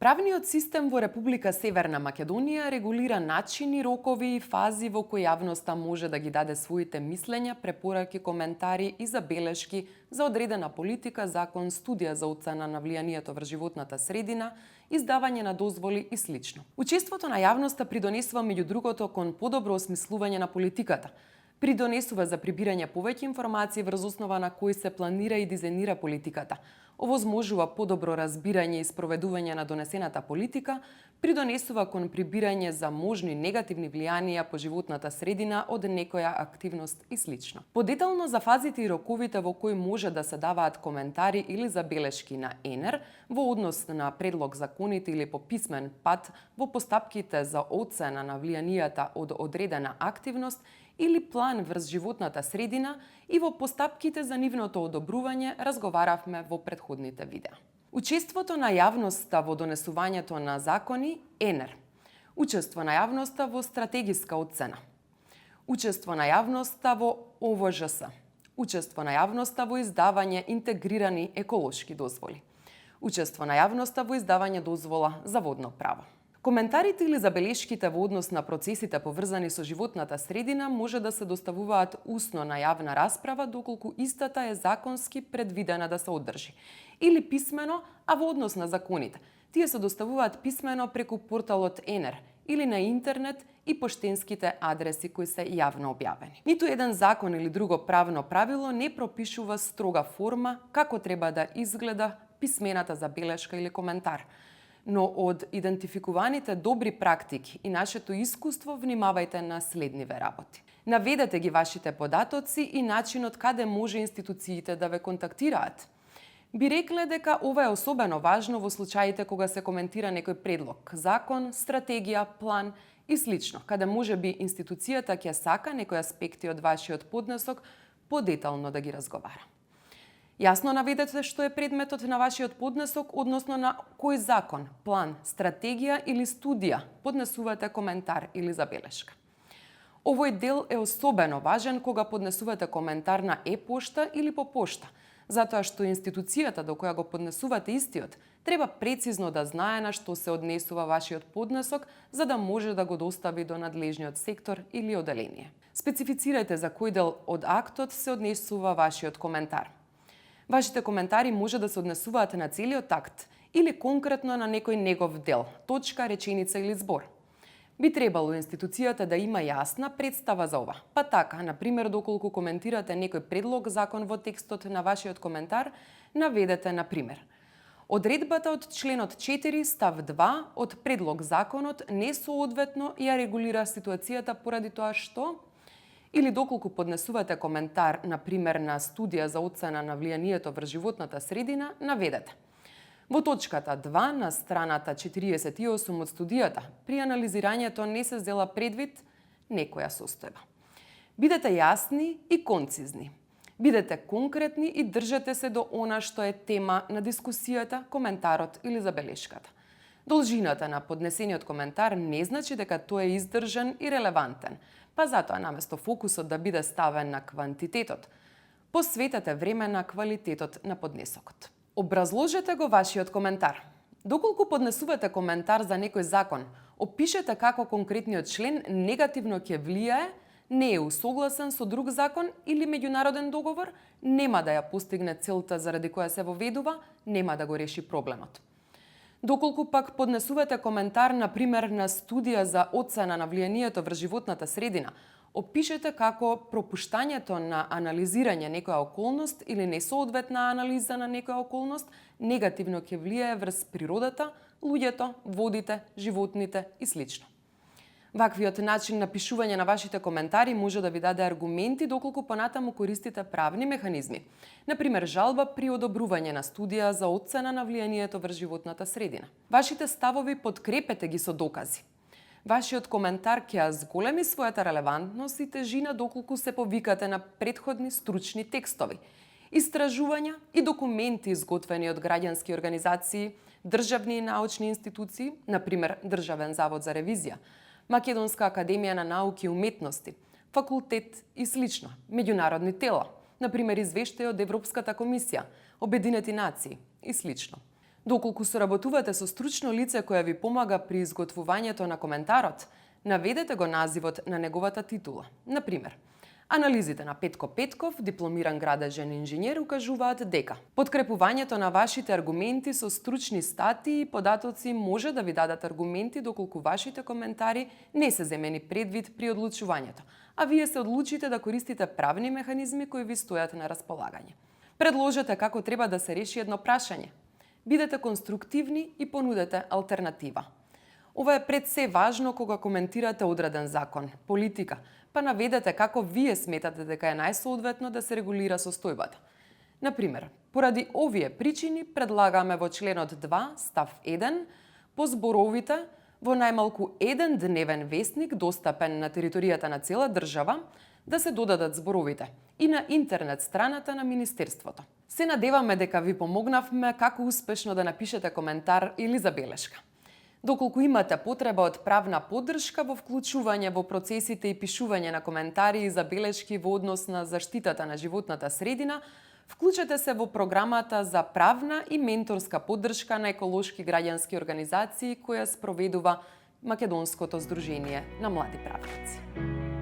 Правниот систем во Република Северна Македонија регулира начини, рокови и фази во кои јавноста може да ги даде своите мислења, препораки, коментари и забелешки за одредена политика, закон, студија за оцена на влијанието врз животната средина, издавање на дозволи и слично. Учеството на јавноста придонесува меѓу другото кон подобро осмислување на политиката, придонесува за прибирање повеќе информации врз основа на кои се планира и дизајнира политиката, овозможува подобро разбирање и спроведување на донесената политика, придонесува кон прибирање за можни негативни влијанија по животната средина од некоја активност и слично. Подетално за фазите и роковите во кои може да се даваат коментари или забелешки на ЕНЕР во однос на предлог законите или по писмен пат во постапките за оцена на влијанијата од одредена активност или план врз животната средина и во постапките за нивното одобрување разговаравме во претходните видеа. Учеството на јавноста во донесувањето на закони ЕНЕР. Учество на јавноста во стратегиска оцена. Учество на јавноста во ОВЖС. Учество на јавноста во издавање интегрирани еколошки дозволи. Учество на јавноста во издавање дозвола за водно право. Коментарите или забелешките во однос на процесите поврзани со животната средина може да се доставуваат усно на јавна расправа доколку истата е законски предвидена да се одржи, или писмено, а во однос на законите. Тие се доставуваат писмено преку порталот ЕНЕР или на интернет и поштенските адреси кои се јавно објавени. Ниту еден закон или друго правно правило не пропишува строга форма како треба да изгледа писмената забелешка или коментар. Но од идентификуваните добри практики и нашето искуство внимавајте на следниве работи. Наведете ги вашите податоци и начинот каде може институциите да ве контактираат. Би рекле дека ова е особено важно во случаите кога се коментира некој предлог, закон, стратегија, план и слично, каде може би институцијата ќе сака некои аспекти од вашиот поднесок подетално да ги разговара. Јасно наведете што е предметот на вашиот поднесок, односно на кој закон, план, стратегија или студија поднесувате коментар или забелешка. Овој дел е особено важен кога поднесувате коментар на e-пошта или по пошта, затоа што институцијата до која го поднесувате истиот треба прецизно да знае на што се однесува вашиот поднесок, за да може да го достави до надлежниот сектор или оделение. Специфицирајте за кој дел од актот се однесува вашиот коментар. Вашите коментари може да се однесуваат на целиот акт или конкретно на некој негов дел, точка, реченица или збор. Би требало институцијата да има јасна представа за ова. Па така, например, доколку коментирате некој предлог закон во текстот на вашиот коментар, наведете, например, одредбата од членот 4 став 2 од предлог законот несоодветно ја регулира ситуацијата поради тоа што или доколку поднесувате коментар, например, на студија за оцена на влијанието врз животната средина, наведете. Во точката 2 на страната 48 од студијата, при анализирањето не се зела предвид некоја состојба. Бидете јасни и концизни. Бидете конкретни и држете се до она што е тема на дискусијата, коментарот или забелешката. Должината на поднесениот коментар не значи дека тој е издржан и релевантен, па затоа наместо фокусот да биде ставен на квантитетот, посветете време на квалитетот на поднесокот. Образложете го вашиот коментар. Доколку поднесувате коментар за некој закон, опишете како конкретниот член негативно ќе влијае, не е усогласен со друг закон или меѓународен договор, нема да ја постигне целта заради која се воведува, нема да го реши проблемот. Доколку пак поднесувате коментар, например, на студија за оцена на влијанието врз животната средина, опишете како пропуштањето на анализирање некоја околност или несоодветна анализа на некоја околност негативно ќе влијае врз природата, луѓето, водите, животните и слично. Ваквиот начин на пишување на вашите коментари може да ви даде аргументи доколку понатаму користите правни механизми, например жалба при одобрување на студија за оцена на влијанието врз животната средина. Вашите ставови подкрепете ги со докази. Вашиот коментар ќе ја зголеми својата релевантност и тежина доколку се повикате на претходни стручни текстови, истражувања и документи изготвени од граѓански организации, државни и научни институции, например Државен завод за ревизија, Македонска академија на науки и уметности, факултет и слично, меѓународни тела, например извештај од Европската комисија, Обединети нации и слично. Доколку соработувате со стручно лице кое ви помага при изготвувањето на коментарот, наведете го називот на неговата титула. Например, анализите на Петко Петков, дипломиран градежен инженер, укажуваат дека подкрепувањето на вашите аргументи со стручни статии и податоци може да ви дадат аргументи доколку вашите коментари не се земени предвид при одлучувањето, а вие се одлучите да користите правни механизми кои ви стојат на располагање. Предложете како треба да се реши едно прашање. Бидете конструктивни и понудете алтернатива. Ова е пред се важно кога коментирате одреден закон, политика, па наведете како вие сметате дека е најсоодветно да се регулира состојбата. Например, поради овие причини предлагаме во членот 2, став 1, по зборовите во најмалку еден дневен весник достапен на територијата на цела држава да се додадат зборовите и на интернет страната на Министерството. Се надеваме дека ви помогнавме како успешно да напишете коментар или забелешка. Доколку имате потреба од правна поддршка во вклучување во процесите и пишување на коментари и забелешки во однос на заштитата на животната средина, вклучете се во програмата за правна и менторска поддршка на еколошки граѓански организации која спроведува Македонското здружение на млади правници.